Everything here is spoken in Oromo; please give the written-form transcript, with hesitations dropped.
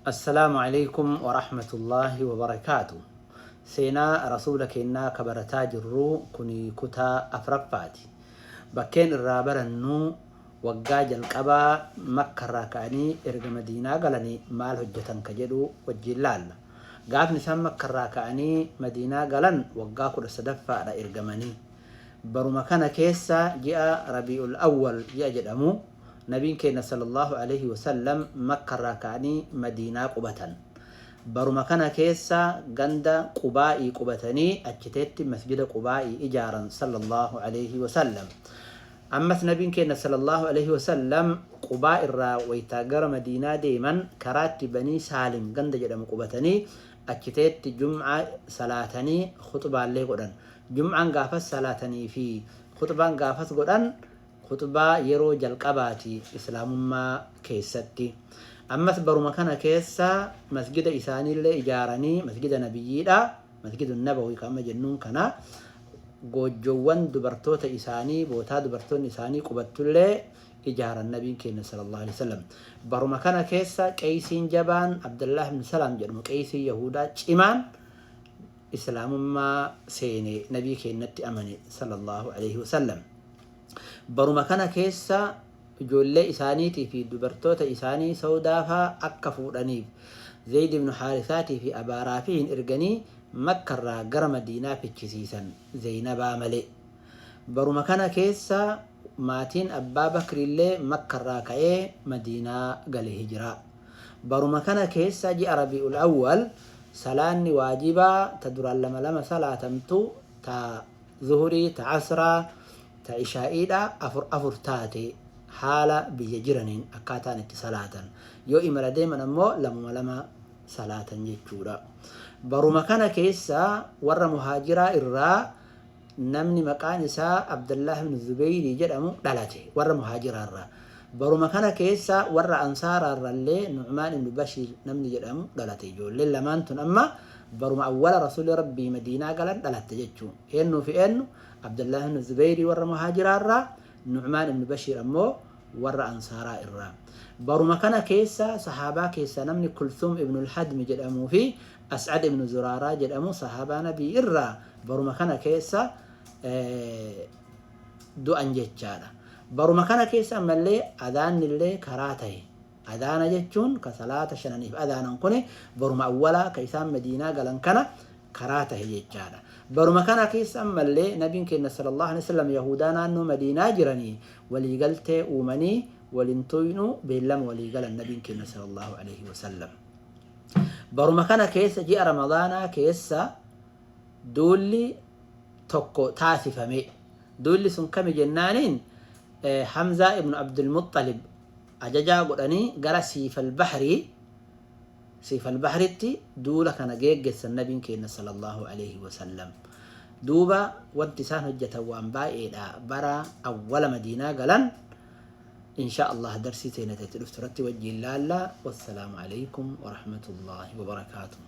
Assalaamu Aleeykum Warahmatullaahi Wabarakaatu. Seenaa Rasuula keennaa ka barataa jirru kuni kutaa afraffaati. Bakkeen irraa barannu waggaa jalqabaa Makkarraa ka'anii erga Madiinaa galanii maal hojjatan ka jedhu wajjiin laalla. Gaafni isaan Makkarraa ka'anii Madiinaa galan waggaa 13ffaadha ergamanii. Baruma kana keessa ji'a Rabii'ul Awwal ji'a jedhamu Nabiin keenna sallallaahu aleyhi wa sallam Makkarraa ka'anii Madiinaa qubatan. Baruma kana keessa ganda Qubaa'ii qubatanii achiteetti Masjida Qubaa'ii ijaaran sallallaahu aleyhi wa sallam. Ammas Nabiin keenna sallallaahu aleyhi wa sallam Qubaa irraa wayta gara Madiinaa deeman karaatti Banii Saalim ganda jedhamu qubatanii achiteetti Jum'aa salaatanii khuxbaallee godhan. Jum'aan gaafas salaatanii fi khuxbaan gaafas godhan Khuxbaa yeroo jalqabaati Islaamummaa keessatti. Ammas baruma kana keessa masgida isaaniillee ijaaranii, masgida Nabiyyiidha, Masgidu Nabawi ka amma jennuun kana, goojjoowwan dubartoota isaanii, bootaa dubartoonni isaanii qubattullee ijaaran Nabiin keenya sallallahu alaihi wasallam. Baruma kana keessa qeeysiin jabaan Abdullah ibn Salaam jedhamu qeeysii Yahuudaa cimaan Islaamummaa seene Nabii keennatti amane sallallahu alaihi wasallam. Baruma kana keessa ijoollee isaaniitii fi dubartoota isaanii Sawdaa faa akka fuudhaniif Zeyd ibnu Haarisaatii fi Abaa Raafihin erganii Makkarraa gara Madiinaa fichisiisan Zeynabaa malee. Baruma kana keessa maatiin Abbaa Bakriillee Makkarraa ka'ee Madiinaa gale hijraa. Baruma kana keessa ji'a Rabii'ul Awwal salaanni waajibaa ta duraan lama lama salaatamtu ta Zuhurii, ta Asraa, ta Ishaa'iidha afur afur taate haala biyya jiraniin akkaataan itti salaatan. Yoo imala deeman ammoo lamuma lama salaatan jechuudha. Baruma kana keessa warra Muhaajiraa irraa namni maqaan isaa Abdallaah ibn Zubeyrii jedhamu dhalate warra Muhaajiraa irraa. Baruma kana keessa warra Ansaaraa irrallee Nu'maan ibn Bashiir namni jedhamu dhalate. Ijoolleen lamaan tun amma baruma awwala Rasuulli Rabbii Madiinaa galan dhalatte jechuu. Eennuu fi eennu? Abdallaah ibn Zubeyrii warra Muhaajiraa irraa, Nu'maan ibn Bashiir ammoo warra Ansaaraa irraa. Baruma kana keessa sahaabaa keessaa namni Kulthum ibn al-Hadmi jedhamuu fi As'ad ibn Zuraaraa jedhamu sahaabaa Nabii irraa baruma kana keessa du'an jechaadha. Baruma kana keessa ammallee adhaannillee karaa tahe. Adhaana jechuun ka salaata shananiif adhaanan kuni baruma awwalaa ka isaan Madiinaa galan kana karaa tahe jechaadha. Baruma kana keessa ammallee Nabiin keenna sallallahu alaihi wasallam Yahuudaa naannoo Madiinaa jiranii walii galtee uumanii wal hin tuynu beellama walii galan Nabiin keenna sallallahu alaihi wasallam. Baruma kana keessa ji'a Ramadaanaa keessa duulli tokko taasifame. Duulli sun kami jennaaniin Hamzaa ibnu Abdul Muxxalib ajajaa godhanii gara Siifal Bahrii, Siifal Bahritti duula kana geeggessan Nabiin keenna sallallahu aleyhi wa sallam. Duuba wanti isaan hojjatan waan baay'eedha bara awwala Madiinaa galan. Insha Allah darsii teena ta itti dhuftu irratti wajjiin laalla. Wassalaamu aleykum wa rahmatullahi wa barakaatuh.